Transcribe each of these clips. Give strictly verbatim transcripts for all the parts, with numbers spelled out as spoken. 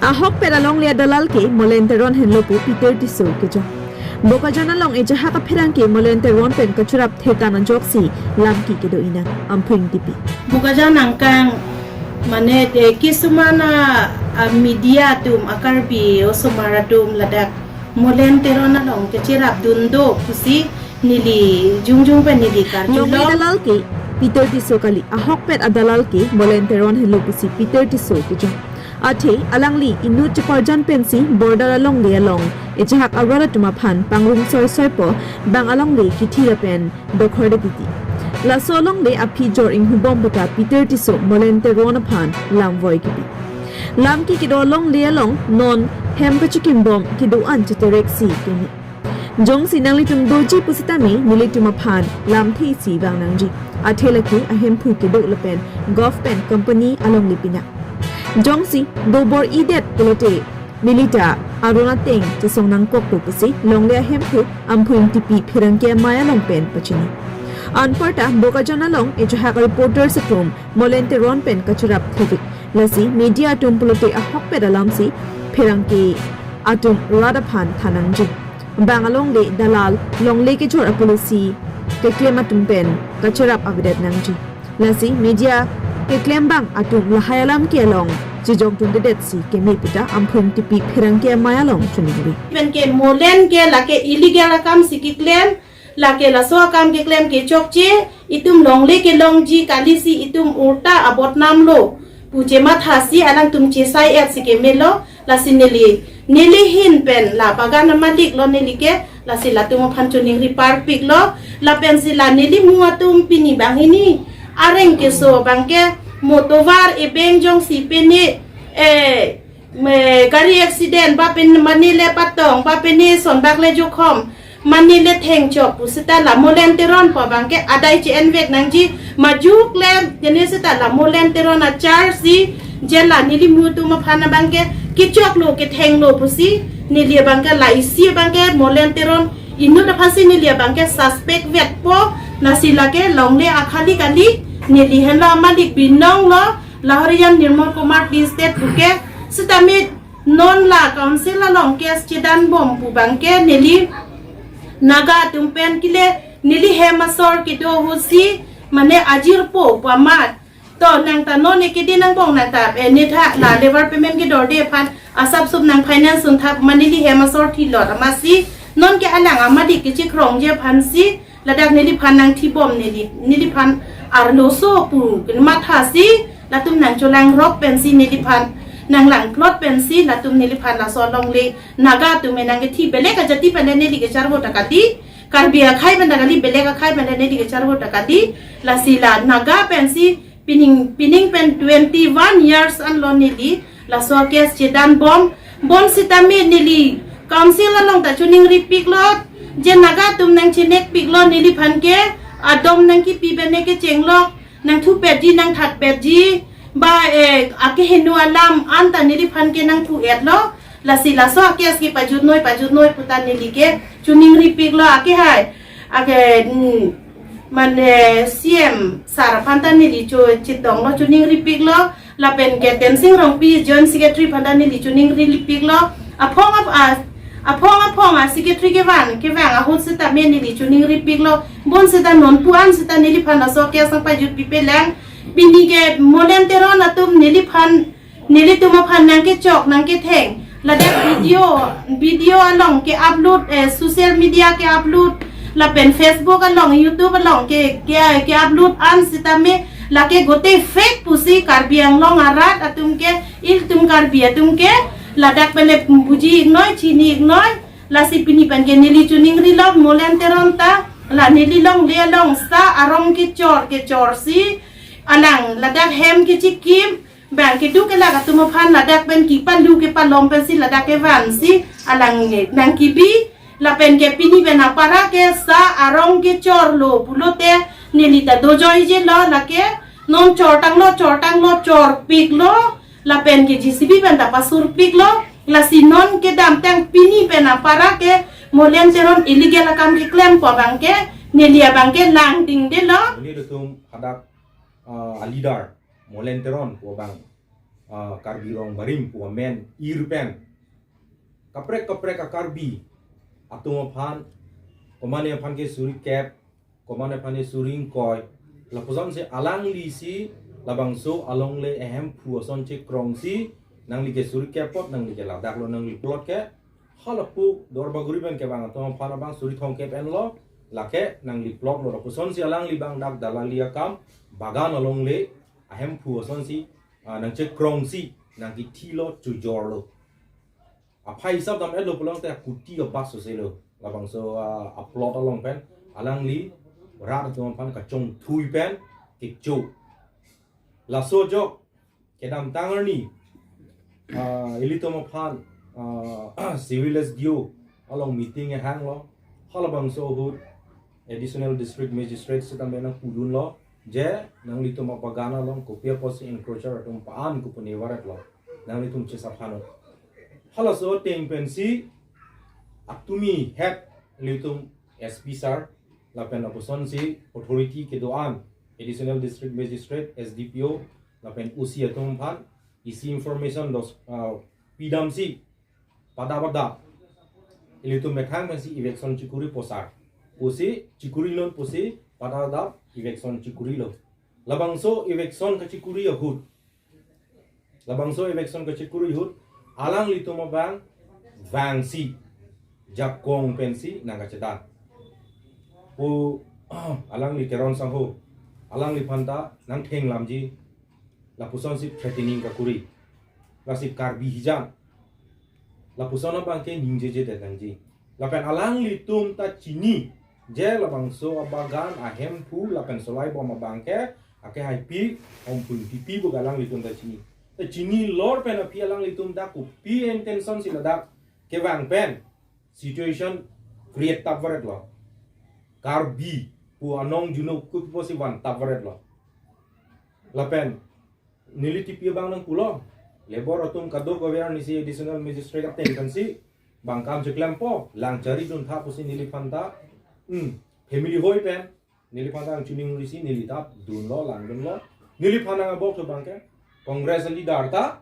Ahokpet alongle adalal ke Molen Teron henlo pu Peter Tisso kejong. Bokajan along ejahak apherangke Molen Teron pen kachirap thetan ajoksi lamki kedo inang. Amphu Ingtipi. Bokajan angkang mane de kisumana a media atum a Karbi osomar atum ladak Molen Teron along kachirap dun do pusi neli jongjong pen neli karju. Longle lo. Adalal ke Peter Tisso kali, ahokpet adalal ke Molen Teron henlo pusi Peter Tisso kejong. Athe alangli inut cheparjan pensi border alongle along ejahak arat atum aphan pangrum soisoi po bang alongle kithi lapen dokhor de titi. Laso alongle aphi jor inghubom puta Peter Tisso Molen Teron aphan lamvoi kipi. Lamki kedo alongle along non hem kachikimbom kedo-an cheterek si keme. Jongsi nanglitum doji pusitame nelitum aphan lamthe isi vang nangji. Athe lake ahemphu kedo lapen govt pen company alongle pinang. Jongsi dobor idet pulote nelita aron ateng chesong nangkok pu pusi longle ahemphu Amphu Ingtipi pherangke amei along pen pachini. Anparta Bokajan along ejahak reporters atum Molen Teron pen kachirap thevik. Lasi media atum pulote ahokpet alamsi pherangke atum rat aphan than nangji. Bang alongle dalal longle kejor apolosi keklem atum pen kachirap avedet nangji. Lasi media keklem bang atum lahai alam ke along chejok dundedet si keme puta Amphu Ingtipi pherangke amei along choningri. Pen ke Molen ke lake illegal akam si keklem, lake laso akam keklem ke chokche, itum longle kelongji kali si itum ulta abodnam lo pu chematha si alangtum chesai et si kemelo, lasi neli, neli hin pen la bagan amalik lo neli ke, lasi latum aphan choningri parpik lo, lapen si la neli mu atum pini banghini areng keso abang ke mo tovar ebeng jongsi pene, eh, me gari accident ba pen mane le patong ba pene son bak le jokhom mane le thengchok pusita la Molen Teron pu abang ke adai che-envek nangji, majok le jene sita la Molen Teron a charge si je la neli mu atum aphan abang ke kechok lo ketheng lo pusi neli abang ke la isi abang ke Molen Teron inut aphan si neli abang ke suspect vetpo, lasi lake longle akhali kali neli henlo amalik binong lo, lahorian Nirmal Kumar Tea Estate puke sitame non la council along case chedanbom pu abang ke neli Naga atum pen kile neli hem asor kedo ahut si mane ajirpo pu amat. To nang ta non eke de nangbong nang ta, eh, ne tha la labour payment kedorde aphan asap sup nang finance un thap mane neli hem asor thilot amatsi non ke alang amalik kechekrongji aphan si ladak neliphan nangthibom neli, neliphan arloso pu kematha si latum nangcholangrok pensi neliphan nanglangklot pensi latum neliphan laso alongle Naga atum nangkethi, belek ajati pen neli kecharvo ta kali, Karbi akhai pen ta kali, belek akhai pen neli kecharvo ta kali, lasi la Naga pensi pining, pining pen twenty-one years anlo neli laso case chedanbom, bonsitame neli council along ta choningripik lo, je Naga atum nangchinekpik lo neliphan ke, adom nangkipi bene kecheng lo, nangthupetji nangthatpetji, ba, eh, akeheno alam anta neliphan ke nangthu-et lo, lasi laso case ke pajutnoi pajutnoi puta neli ke choningripik lo akehai, ake, hmm, mane C M sir aphan ta neli cho chetong lo choningripik lo, lapen ke Tensing Rongpi Joint Secretary aphan ta neli choningripik lo, aphong ap-, a, aphong aphong a secretary kevan kevang ahut sitame neli choningripik lo, bonsita non pu-an sita neliphan laso case nangpajutpipe lang, pini ke Molen Teron atum neliphan nelitum aphan nangkechok nangketheng. Ladak video, video along ke-upload, eh, social media ke-upload, lapen Facebook along, YouTube along ke, ke, ke-upload an sitame lake gotei fake pusi Karbi Anglong arat atum ke, ilitum Karbi atum ke ladak pen le buji-iknoi, chini-iknoi, lasi pini pen ke neli choningrilo Molen Teron ta la neli longle along sa arong kechor kechor si alang ladak hem kechikim, bang keduk kelak atum aphan ladak pen kepalu kepalom pensi ladak kevan si alang nangkibi, lapen ke pini pen apara ke sa arong kechor lo pulote neli ta dojoije lo lake non chortanglo chortanglo chorpik lo, lapen ke J C B pen ta pasurpik lo, lasi non kedamtang pini pen apara ke Molen Teron illegal akam keklempo abang ke neli abang ke langdingde lo. Nelitum hadak, ah, a leader Molen Teron pu abang ah, Karbi Rong Barim pu amen ir pen kaprek kaprek a-Karbi atum aphan, komane aphan ke suri kep, komane aphan ke suri ingkoi, lapuson si alangli si labangso alongle ahemphu ason chekrong si, nangli ke suri kep apot, nangli ke ladak lo nangli plot ke, halapu Duarbagori pen kevang atum aphan abang suri thomkep enlo, lake nangli plot lo, lapuson si alangli abang dak dalali akam, bagan alongle ahemphu ason si, ah, nangchekrong si, nangkithilo, chojor lo. Aphai hisap dam-et lo pulote kuti abas sose lo. Labangso, ah, a-plot along pen alangli rat atum aphan kachongthui pen kecho. Laso ajok kedamtang arni, ah, ilitum aphan, ah, Civil S D O along meeting ehang lo. Halabangso ahut Additional District Magistrate sitame nangpudun lo, je nanglitum abagan along kopi apotsi encroacher atum pa-an kopune varet lo, nanglitum chesaphan non. Halaso ateng pensi atumi head ilitum S P sir, lapen lapuson si authority kedo-an, Additional District Magistrate, S D P O, lapen O C atum aphan isi information dos, ah, pidam si, pada pada ilitum methang pensi eviction chikuri po sir pusi, chikuri non pusi, pada pada eviction chikuri lo. Labangso eviction kachikuri ahut, labangso eviction kachikuri ahut, alanglitum abang vangsi jakong pensi nangkachedan pu alangli Teron sangho, alangliphan ta nangthenglamji, lapuson si threatening kakuri, lasi Karbi hijan, lapuson abang ke ningjejedet nangji. Lapen alanglitum ta chini, je labangso abagan ahemphu lapen solai bom abang ke, ake haipi, Omphu Ingtipi pu alanglitum ta chini. Ta chini lor pen aphi alanglitum dak kopi intention si ladak kevang pen situation create tap varet lo. Karbi pu anong junuk kupo si van tap varet lo. Lapen neli tipi abang nangpulo, labour atum kadokave arnisi Additional Magistrate ateng pensi bang kam cheklempo, lang chari duntha pusi neliphan ta, hmm, family hoi pen neliphan ta nangchiningrisi, neli ta dunlo, langdunlo. Neliphan nang abok abang ke Congress leader ta,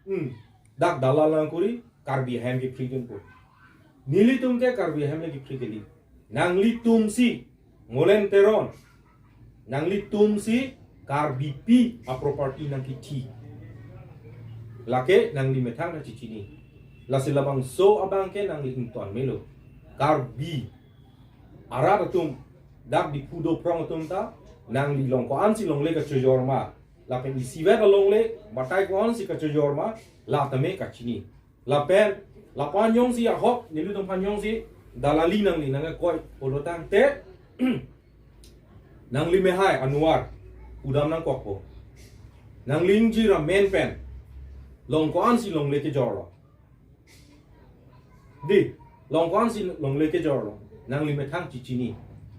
hmm, dak dalal nangkuri, Karbi ahem kephri dunpo. Nelitum ke Karbi ahem le kephri kali. Nanglitum si, Molen Teron, nanglitum si Karbipi aproperty nangkithi. Lake nangli methang ta chichini. Lasi labangso abang ke nangli ington melo. Karbi arat atum, dak Diphu do phrong atum ta, nangli along ko-an si longle kachojor ma, lapen isivet alongle, batai ko-an si kachojor ma, la tame kachini. Lapen, lapu-an jongsi ahok, nelitum aphan jongsi dalali nangli nangkoi pulo tangte, nangli mehai anuar, udam nangkokpo. Nangli ingjir amen pen, along ko-an si longle kejor lo. Di, along ko-an si longle kejor lo. Nangli methang chichini.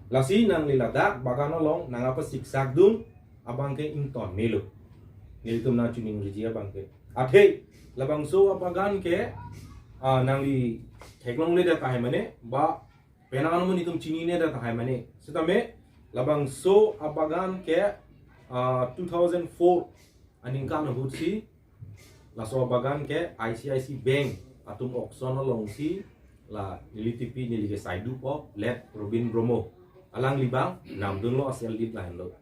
Lasi nangli ladak bagan along nangkapasiksak dun abang ke ington melo. Nelitum nangchiningriji abang ke. Athe, labangso abagan ke, ah, nangli theklongledet tahai mane, ba penang anum nelitum chininedet tahai mane. Sitame, labangso abagan ke, ah, two thousand four aningkan ahut si, laso abagan ke I C I C Bank atum auction along si, la neli tipi neli ke saidu po, late Robin Bromo, alangli abang namdunlo, a-sale deed lahenlo.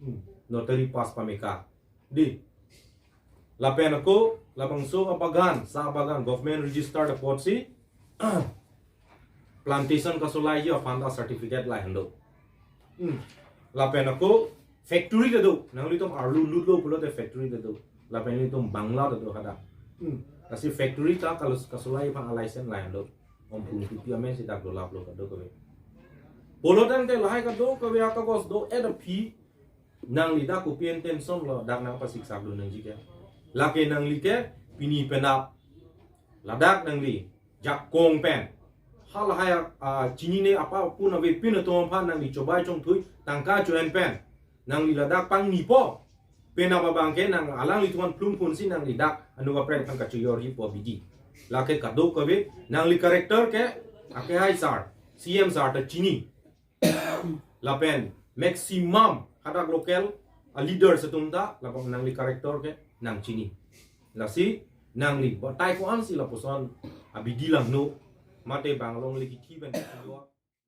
Hmm. Notary pass pameka. Di. Lapen ako, labangso abagan, sa abagan, government registered apotsi, plantation kasolaiji aphan ta certificate lahenlo. Hmm. Lapen ako, factory ta do, nanglitum arlu lutlo pulote factory ta do. Lapen nelitum bangla ta do hadak. Hmm. Lasi factory ta kalos-, kasolaiji aphan a-license lahenlo. Omphu Ingtipi amen si dak dolaplo kadokave. Pulo tangte lahai kadokave akagos do-et aphi, nangli dak kopi intention lo dak nangpasiksak dun nangji ke. Lake nangli ke pini penap ladak nangli jakong pen, halahai, ah, chinine apa pun avepin atum aphan nangli chobai chongthui, tangka cho-en pen, nangli ladak pangnipo. Penap abang ke nang alanglitum aphan plungphun si nangli dak anut kaprek aphan kachojorji pu abidi. Lake kadokave, nangli character ke, ake hai sir, C M sir ta chini. Lapen maximum hadak local a-leaders atum ta, lapen nangli character ke nangchini. Lasi nangli batai ko-ansi lapuson abidi langno, mate bang alongle kithi pen kithi lo.